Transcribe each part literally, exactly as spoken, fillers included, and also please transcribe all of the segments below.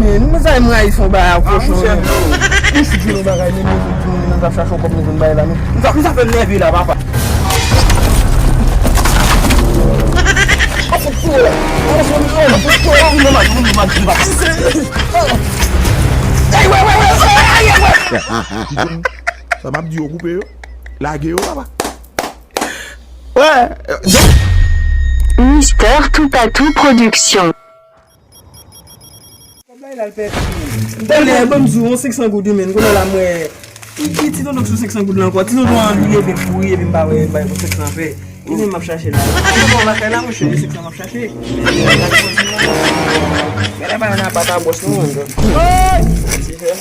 Men sa m rayi fon bagay ak kochon yo. Mwen si di yon bagay, men mwen di mwen nan ap chache yon kòb nan zòn bagay la, men. M sa, m sa fè m nève la, papa. Ey, wè, wè, wè, wè, ey, wè, wè. Sa m ap di yo koupe yo. Lage yo, papa. Wè. Mister Toupatou Production. Kòb la, l al pèdi. Tande, ban m di w, yon senk san goud, men, kounye a la, m wè. Ki, ki ti tonton k sou senk san goud la ankò? Ti tonton an, li leve kouri, epi m pa wè, bay pou senk san fè. Li menm m ap chache la. Ti tonton lakay la, monchè, li senk san m ap chache. Gade pa yon apa ta bwòs nou, menm. Ti fè.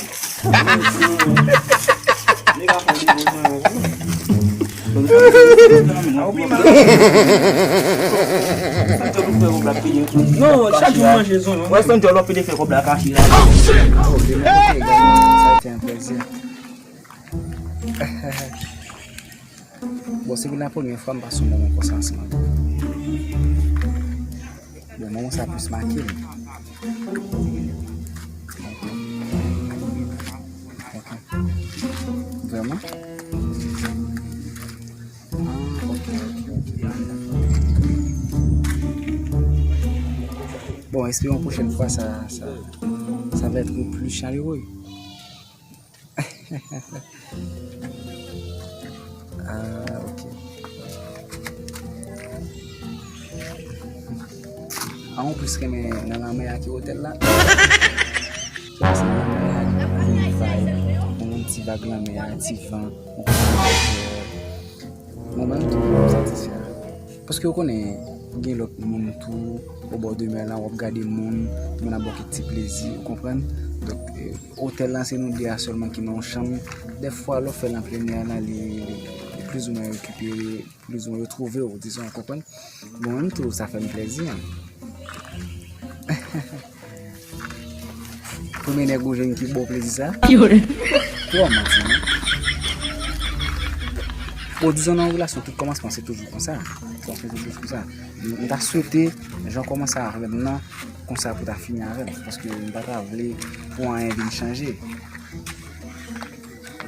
Non, chak jou manje zonyon. Wè, se yon djòl w ap pede fè kòb la kache la. Oh, de mon kote egalman, sa a été un plaisir. Bon, se pou la premyè fwa m pase yon moman konsa ansanm avè w. Bon, moman sa plis make m. Ok. Vrèman? Ah, ok, ok, ok. Bon, espérons prochaine fois ça, ça, ça va être plus chaleureux. Ah, ok. A, ou plis renmen nan lanmè a ke otèl la? Paske nan lanmè a, gen yon vibe, yon ti vag lanmè a, ti van, yon kote. Bon, mwen menm tou, mwen satisfè. Paske ou konnen, gen lòt moun tou, obò de mè lan, w ap gade moun, moun ap ba w kèk ti plezi, ou konprann? Donk, eh, otèl lan, se nou de a sèlman ki nan yon chanm. Dèfwa, lè w fè l an plenè a, li, li, li plizoumwen rekipere, plizoumwen retwouve w, dizon, ou konprann? Bon, mwen menm tou, sa fè m plezi, an. Premye nèg ou jwenn ki ba w plezi sa? Twò manti, non? Bon, dizon nan yon relasyon, tout kòmansman, se toujou konsa. Kòmansman, se toujou konsa. M ta swete, jan w kòmanse avè m nan, konsa pou w ta fini avè m. Paske m pa ta vle pou anyen vin chanje.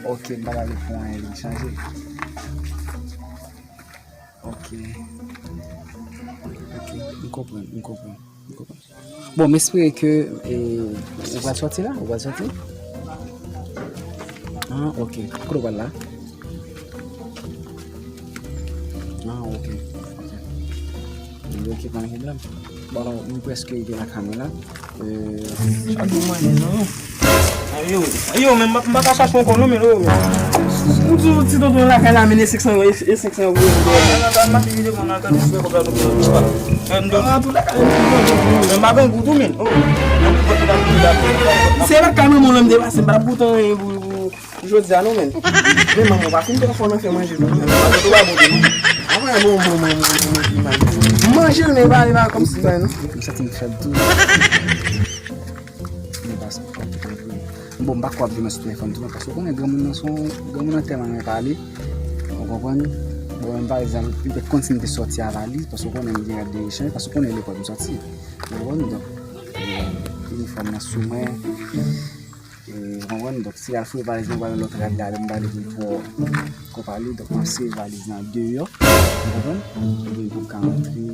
Ok, m pa ta vle pou anyen vin chanje. Ok. Ok, m konprann, m konprann, m konprann. Bon, m espere ke, eh, ou pral sòti la? Ou pral sòti? Ah, ok. Kote w pral la? Ah, ok. Ok. Ok, pa gen pwoblèm. Bon, m prèske rive lakay mwen la. Chak jou manje non. Ayo, ayo, men m pa ka chache ankò non, men oh. M di w ti tonton lakay la, men e senk san, e senk san euro m dèyè. Nan, nan, nan, mache vide mwen nan, gade si fè kòb la nou pran. An tou lakay, men m pa gen gou tou, men. Oh. Se lakay manman w la m te pase, m pa t ap kontan anyen pou, pou, Jodi a non, men. Men manman w pa fin twò fò nan fè manje non. Manje w pa bon tou non. Ah, mwen bon, bon, bon, bon, bon, bon, bon. Manje l, men pa, pa kòmsi sa non. M santi m fèb tou. Men pa sa, ok, tanpri. Bon, m pa kwè ap vin nan sou telefòn tou non, paske w konnen granmoun nan se yon, granmoun nan tèlman renmen pale. Ou konprann? Bon, men pa egzanp, petèt konn si m te sòti avè li, paske w konnen m gen rad de rechanj, paske w konnen lekòl m sòti. Ou konprann? Donk, eh, inifòm nan sou mwen. E, ou konprann? Donk, si l al foure valiz mwen, m pral nan lòt rad la, m pa vle pou l twò twò pale. Donk, m ap sere valiz lan deyò. Ou konprann? Ebyen, pou m ka antre,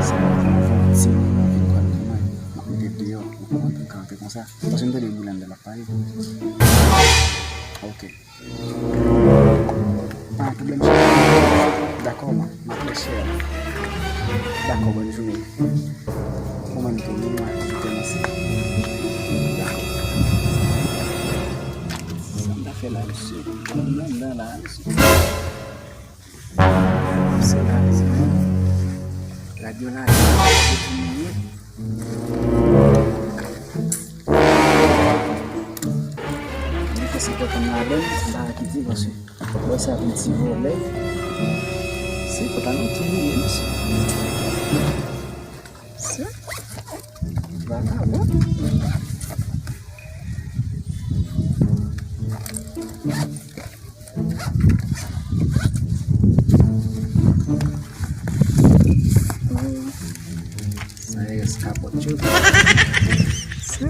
sa va fè yon ti moman, vin pran kòman m ap mete l deyò. Ou konprann? Pou m ka antre konsa. Paske m tande boul anndan l ap pale. Ok. Pa gen pwoblèm, cheri. Dakò, ma, ma très chère. Dakò, bòn jounen. Ou menm tou, nou, nou a vizite, mèsi. Dakò. Sa m ta fè la, mesye? Kòm nan, nan la, mesye. Se la, mesye. Radyo la, Mwen fè se pòt an ladan, m pa kite paske wè sa vin ti vòlè. Se pòt an nou tou li ye, mesye. Se vagabon. Sa e rès kapòt yo. Se.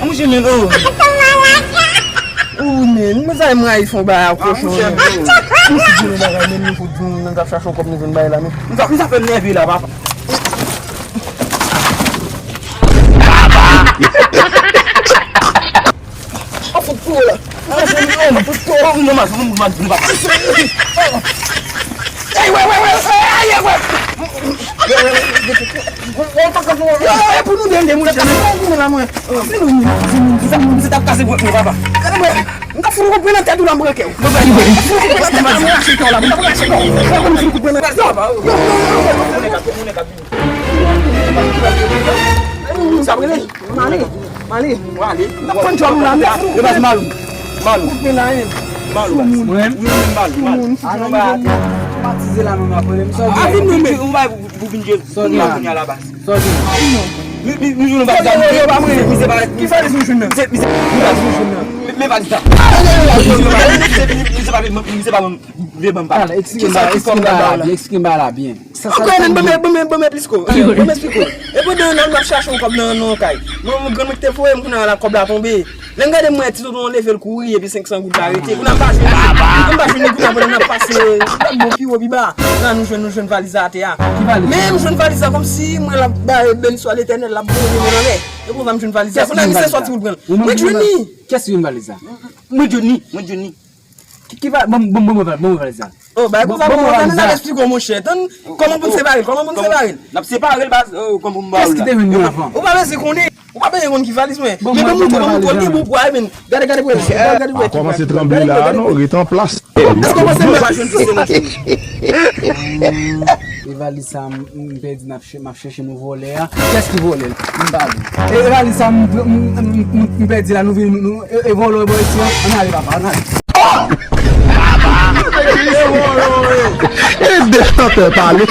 An mwen, men, oh. Ou, men, mwen sa m rayi fon bagay ak kochon, men. Mwen si di nou bagay, men nou fout di nou, nou t ap chache yon kòb nou jwenn bagay la, men. Mwen sa, mwen sa fè m nève la, papa. An fout pou ou la. An fout pou ou. An fout pou ou. Non, mas, non, mas, non, papa. Ey, wè, wè, wè, ey, wè. Yo, yo, e pou nou de, de, mwen, mwen, mwen, mwen, mwen. Se nou, se nou, se nou, se t ap kase bwèt mwen, papa. Gade mwen, m ka fout ou pran nan tèt ou la, m ranke w. M ka fout ou pran nan tèt ou la, m rache kè w la, m rache kè w. Gade mwen, m fout ou pran nan tèt ou la. Yo, yo, yo, yo, yo. Sa rele? Male, male. Male. N ap pran djòb la, men. Yo, baz, Malou. Malou. Ou fè la, hein? Malou, baz. Mwen? Wi, wi, Malou, Malou. Sou moun, fouti anba atè. Matize la, non, non, apre, m sòti. A, vin nou, men. Ou bay pou, pou vin jwe. Sòti la. Kounye a la, baz. Sòti la. Li, li, li jwenn valiz la. Yo, yo, yo, pa mwen. Misye pa. Ki valiz ou jwenn nan? Misye, misye. Ki valiz ou jwenn nan? Men, men valiz la. Misye pa, misye pa, misye pa, vle ban m pa. Ala, eksplike m ba, eksplike m ba la byen, eksplike m ba la byen. Sa, sa, ankò, sa, men, ban mwen, ban mwen, ban mwen plis ko. Ban mwen esplike w. E pandan n ap chache yon kòb nan, nan yon kay. Mwen, mwen, grann mwen ki te voye m, kounye a la, kòb la tonbe. Lè m gade, m wè ti tonton an leve l kouri, epi senk san goud la rete. Kounye a m pa jwenn li. M pa jwenn li, kounye a pandan n ap pase, gad bon pi wo, pi ba. Kounye a nou jwenn, nou jwenn valiz la atè a. Ki valiz? Men m jwenn valiz la kòmsi mwen l ap bay beni swa Letènèl, l ap voye mwen anlè. E konsa m jwenn valiz la. Kounye a misye sòti pou l pran l. Mwen jwenn li. Kiyès ki jwenn valiz la? Mwen jwenn li, mwen jwenn li. Ki, ki va, ban m, ban m, ban m, ban m valiz la. Oh, bay pou sa, bon, bon, bon, nou t al esplike w, monchè. Tann, kòman pou n separe l? Kòman pou n separe l? N ap separe l, baz. Oh, kòman pou m ba ou la? Kiyès ki te jwenn li avan? Ou pa bezwen konnen. Ou pa bezwen konn ki valiz mwen. Men ban m montre, ban m montre w, li bon pou a, men. Gade, gade pou wè. Gade, gade pou wè. A kòmanse tranble la, non, ret an plas. Èske w panse mwen pa jwenn plis ke mwen jwenn? E valiz sa, m, m pèdi, m ap chè-, m ap chèche nou vòlè a. Kiyès ki vòlè l? M pa vle. E valiz sa, m, m, m, m, m pèdi la, nou vin, nou, e, e vòlè bò isi a. Ann ale, papa, ann ale. E de chantè pale.